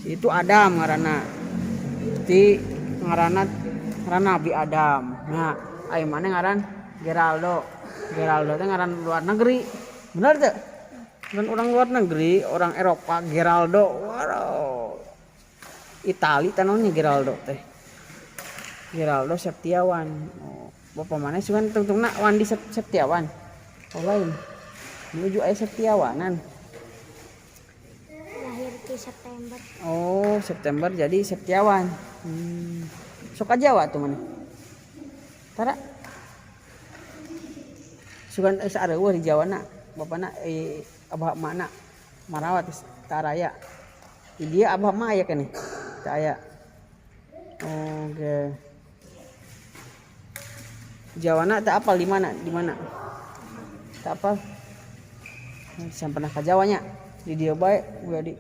Itu Adam ngaranna. Ti ngaranna, ngaran Nabi Adam. Nah, ai maneh ngaran Geraldo. Geraldo teh ngaran luar negeri. Bener teu? Ngaran orang luar negeri, orang Eropa Geraldo. Wow. Itali tanahnya Geraldo teh. Geraldo Septiawan. Oh, bapak maneh sugan tungtungna Wandi Septiawan. Oh, lain. Menuju aya Septiawanan. Lahir di September. Oh, September jadi Septiawan. Sok ka Jawa tuh maneh? Tara. Sugan sareueuh di Jawa na. Bapana abah emakna marawat taraya. Di dia abah emak aya keneh? Teu aya. Oke. Jawana teu apal di mana? Di mana? Teu apal. Saya pernah ke Jawanya. Di dieu bae di.